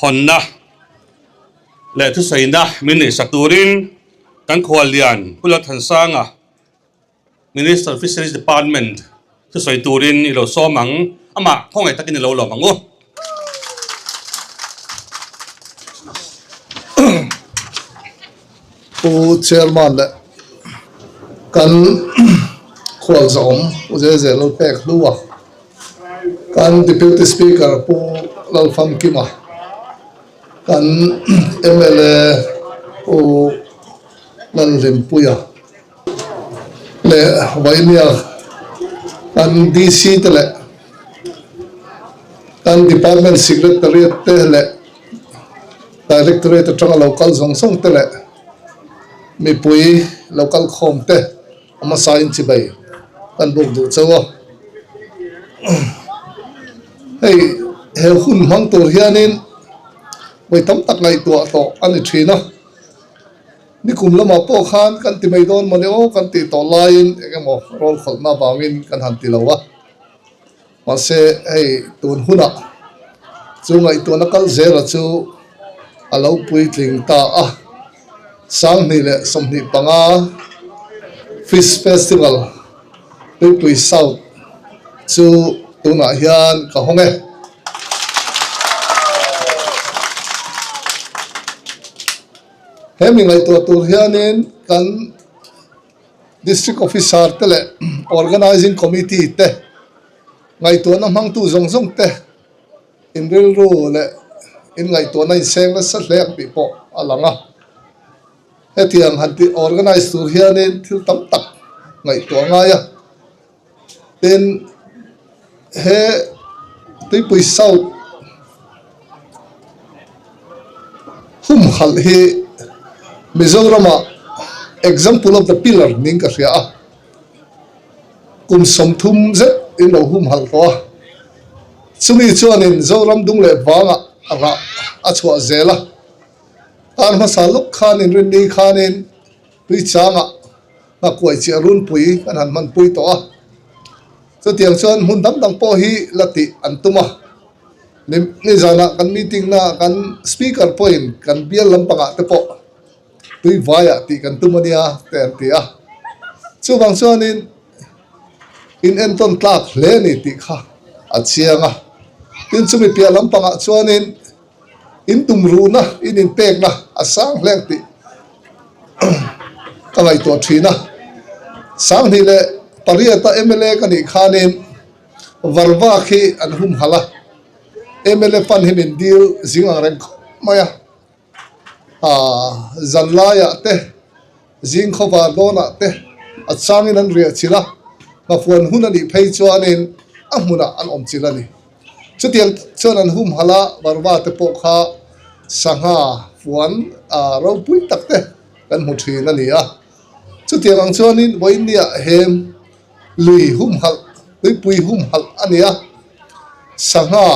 Hawnna leh thusawiina min neihsak turin kan khuallian Pu Lalthansanga, Minister Fisheries Department thusawi turin i lo sawm ang. Amah khawngaih takin i lo lawm ang u. Pu Chairman leh kan khualzawm Pu Zeze Lalpek Hlua. Kan Deputy Speaker Pu Lalfamkima, kan mla Pu Lalhlimpuia leh Vainia kan DC te leh kan Department Secretariat te leh Directorate atanga lo kal zawng zawng te leh mipui lo kal khawm te A hmasa in chibai kan buk duh chauh a, hei he hun hmang tur hianin vawi tam tak ngaihtuah tawh a ni thin a, nikum lamah pawh khan kan ti mai dawn mawni aw kan tih tawh laiin eng emaw rawl khawlhna avangin kan han ti lo a, mahse hei tun hunah chu ngaihtuahna kal zela chu a lo puitling ta a. 2025 Fish Festival Tuipui South chu tunah hian ka hawng e. He mi ngaihtuah tur hianin kan District Officer te leh Organising Committee te ngaihtuahna hmangtu zawng zawng te In rilru leh in ngaihtuahna in seng nasa hle ang tih pawh a lang a. Hetiang han tih organize tur hianin thil tam tak ngaihtuah a ngai a. Tin, he Tuipui South humhalh hi Mizorama example of the pillar niin ka hria a. Kum 30 zet in lo humhalh tawh a. Chumi chuanin Zoram dung leh vangah rah a chhuah zel a. Tan hmasa lawk khanin rinni khanin Tuichangah nghakuai chiah runpui kan han hmanpui tawh a. Chutiang chuan hmun dang dang pawh hi la tih an tum a. Nizanah kan meeting naah kan speaker pawhin kan bial lampangah te pawh tui vaiah tih kan tum a nia te an ti a. Chuvang chuanin in entawn tlak hle a ni tih kha a chiang a. Tin chumi piah lampangah chuanin in tumruhna, in inpekna a sang hle ang tih ka ngaihtuah thin a. 28 a mla ka nih khanin Varva khi an humhalh a, mla fund hi min dil zing ang reng khawp mai a. Aaa zan laiah te zing khawvar dawnah te a changin an riah chilh a, hnafuan hun a nih phei chuanin a hmunah an awm chilh a ni. Chutiang tak chuan an humhalh a, Varva te pawh kha sangha fuan aa ropui tak te kan hmu thin a ni a. Chutiang ang chuanin vawiinniah hem lui humhalh, tuipui humhalh a ni a, sangha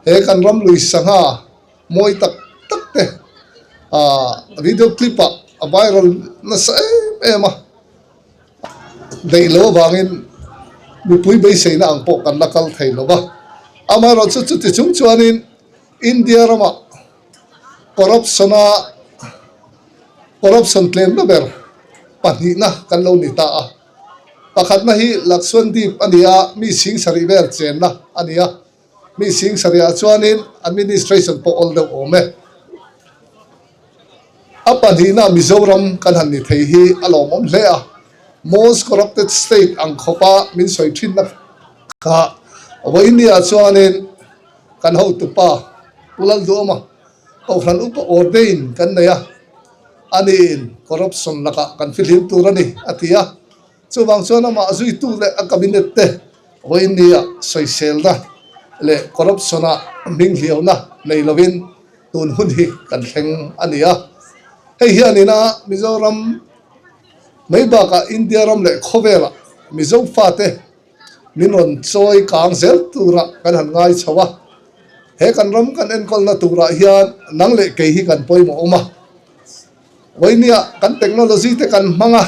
he kan ram lui sangha Mawi tak tak te ah video clip ah a viral nasa em em a, daih lo avangin mipui beiseina ang pawh kan la kal thei lo va, amaherawh chu chuti chung chuanin India ramah corruption a corruption tlemna ber pahnihna kan lo ni ta a, pakhatna hi Lakshadweep a ni a, mi 7000 vel chenna a ni a. Mi 70,000 ah chuanin administration pawh awl deuh awm e. A pahnihna Mizoram kan han ni thei hi a lawmawm hle a. Most corrupted state ang khawpa min sawi thinna kha vawinia chuanin kan hotupa Pu Lalduama Kohhran Upa ordain kan nei a, aniin corruption lakah kan fihlim tur a ni a ti a. Chuvang chuan amah zuitu leh a cabinet te vawiinnia sawiselna leh corruption-a hming hliauna nei lovin tun hun hi kan thleng a ni a. Hei hianin a Mizoram mai bakah India ram leh khawvelah Mizo fate min rawn chawi kang zel turah kan han ngai chho a. He kan ram kan enkawlna turah hian nang leh kei hi kan pawimawh awm a. Vawinia kan technology te kan hmang a,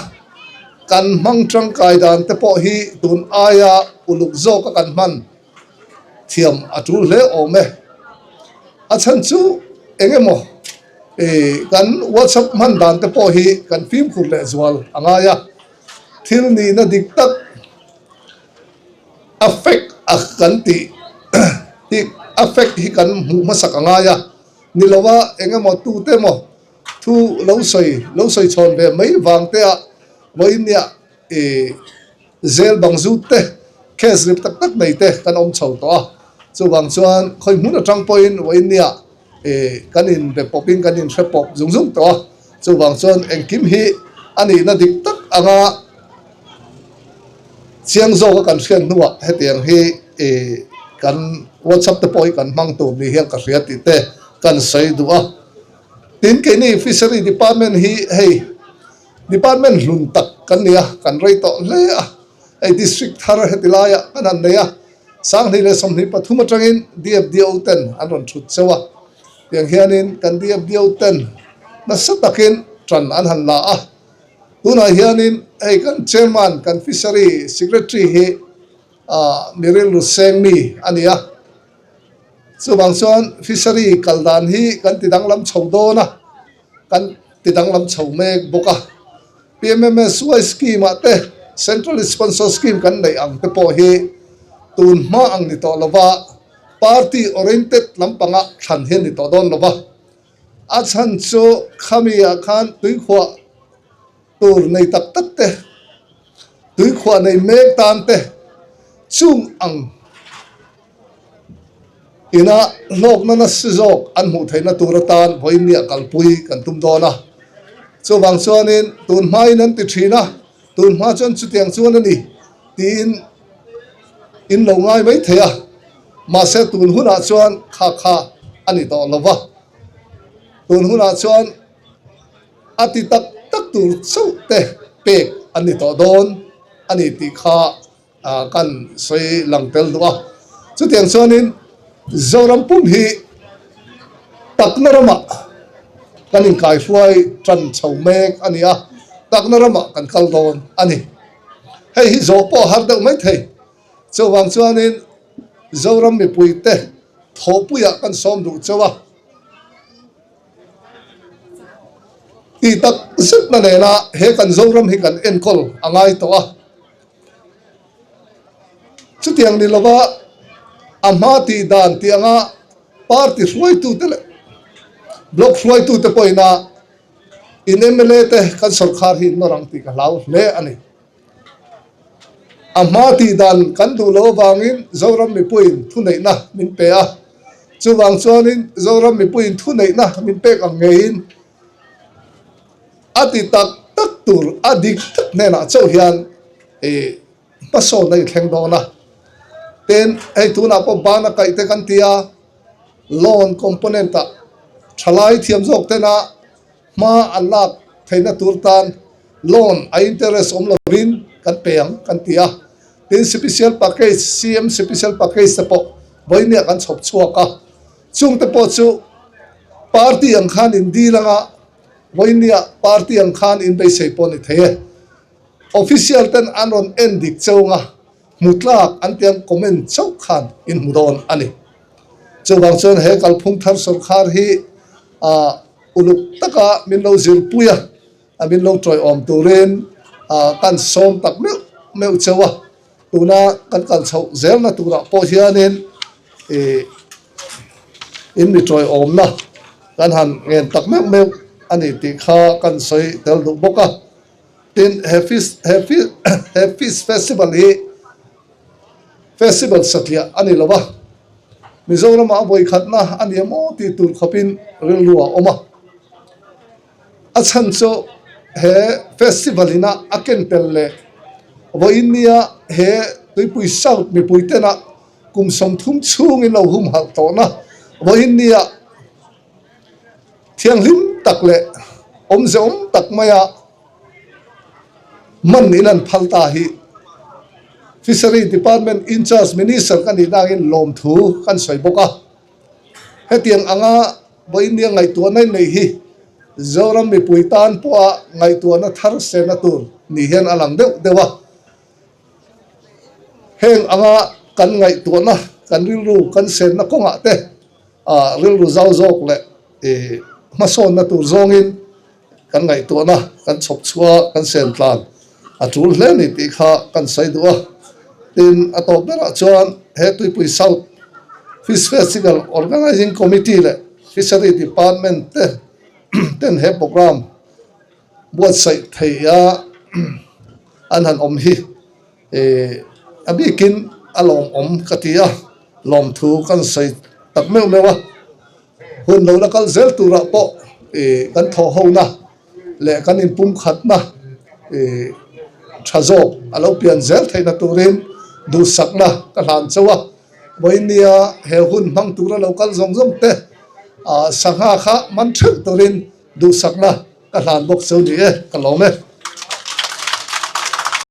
kan hmang tangkai dan te pawh hi tun aia uluk zawka kan hman thiam a tul hle awm e. A chhan chu eng emaw ih kan WhatsApp hman dan te pawh hi kan fimkhur leh zual a ngai a, thil nihna dik tak a fake a kan tih hi a fake hi kan hmuh hmasak a ngai a, ni lova eng emaw tute emaw thu lo sawi lo sawi chhawn ve mai vang te ah vawinia ih Zel bang zut te, case rip tak tak nei te kan awm chho tawh a, chuvang chuan khawi hmun atang pawhin vawiin nia kan inbe pawpin kan inhre pawp zung zung tawh a, chuvang chuan engkim hi a nihna dik tak anga chiang zawka kan hriat hnuah hetiang hi kan WhatsApp te pawh hi kan hmang tur ni hian ka hria tih te kan sawi duh a. Tin, keini Fishery Department hi hei. Department hlun tak kan ni a, kan rei tawh hle a, hei district thar heti laiah kan han nei a, 2023 atangin DFDO ten an rawn thut cheu a, tiang hianin kan DFDO ten nasa takin tan an han la a, tunah hianin hei kan chairman kan fishery secretary hi ah mi rilru seng mi a ni a, chuvang chuan fishery kal dan hi kan ti danglam chho dawn a, kan. Ti danglam chho mek bawk a, PMMSY scheme ah te Central Sponsor Scheme kan neih ang te pawh hi tun hma ang ni tawh lova party oriented lampanga thlan hi a ni tawh dawn lova, a chhan chu khami ah khan tuikhuah tur nei tak tak te, tuikhuah nei mek tan te chung ang Ina hlawkna nasa zawk an hmuh theihna tur atan vawiinniah kalpui kan tum dawn a. Chuvang chuanin tun hmain an ti thin a, tun hma chuan chutiang chuan a ni tiin in lo ngai mai thei a, mahse tun hunah chuan kha kha a ni tawh lo va. Tun hunah chuan a ti tak tak tur chauh te pek an ni tawh dawn a ni tih kha Kan sawi lang tel duh a, chutiang chuanin Zoram pum hi takna ramah kan inkaihruai tan chho mek a ni a, takna ramah kan kal dawn a ni. Hei hi zawh pawh a har deuh mai thei. Chuvang chuanin Zoram mipuite thawhpuiah kan sawm duh chauh a. Tih tak zetna nena he kan Zoram hi kan enkawl a ngai tawh a. Chutiang ni lova a hma tih dan tih anga party hruaitute leh block hruaitute pawhin a in mla te kan sorkar hi nawr ang tih ka hlau hle a ni. A hma tih dan kan duh loh avangin Zoram mipuiin thuneihna min pe a, chuvang chuanin Zoram mipuiin thuneihna min pek ang ngeiin A ti tak tak tur a dik tak hnenah chauh hian ih hmasawn a inthleng dawn a. Tin, hei tunah pawh bana kaih te kan ti a, loan component ah thalai thiam zawk tena hma an lak theihna tur tan loan a interest awm lovin kan pe ang kan ti a. Tin, special package, CM special package te pawh vawinia kan chhawp chhuak a. Chungte pawh chu party ang khan in dil anga Vawinia party ang khan in beisei pawh ni thei e. Official ten an rawn en dik cheu anga hmu tlak an ti ang comment chauh khan in hmu dawn a ni. Chuvang chuan he kalphung thar sawrkhar hi uluk taka min lo zirpui a, a min lo tawiawm turin kan sawm tak meuh meuh cheu a. Tuna kan kal chhoh zelna turah pawh hianin ih in mi tawiawmna kan han ngen tak meuh meuh a ni tih kha kan sawi tel duh bawk a. Tin, he fish he fish he fish festival hi festival satliah a ni lo va, Mizoramah a vawikhatna a ni emaw tih tur khawpin rilru a awm a. A chhan chu he festival ina a ken tel leh vawiin nia he Tuipui South mipui tena kum 30 chhungin lo humhalh tawhna vawiin nia thianghlim tak leh awmze awm tak maia man in an phal ta hi Fishery Department in-charge Minister ka nih nangin lawmthu kan sawi bawk a. Hetiang anga Vawinia ngaihtuahna in nei hi Zoram mipui tan pawha ngaihtuahna thar sena tur ni hian a lang deuh deuh a. Heng anga kan ngaihtuahna, kan rilru kan senna kawngah te, Rilru zau zawk leh hmasawnna tur zawngin kan ngaihtuahna kan chhawp chhuah kan sen tlan a tul hle ni tih kha kan sawi duh a. Tin, a tawp berah chuan he Tuipui South Fish Festival Organising Committee leh Fishery Department te ten he programme buatsaih theia an han awm hi a bikin a lawmawm ka ti a, lawmthu kan sawi tak meuh meuh a, hun lo la kal zel turah pawh kan thawhhona leh kan inpumkhatna tha zawk a lo pian zel theihna turin duhsakna ka hlan chauh a, vawinia he hun hmang tura lo kal zawng zawng te sangha kha man theuh turin duhsakna ka hlan bawk chu ni e, ka lawm e.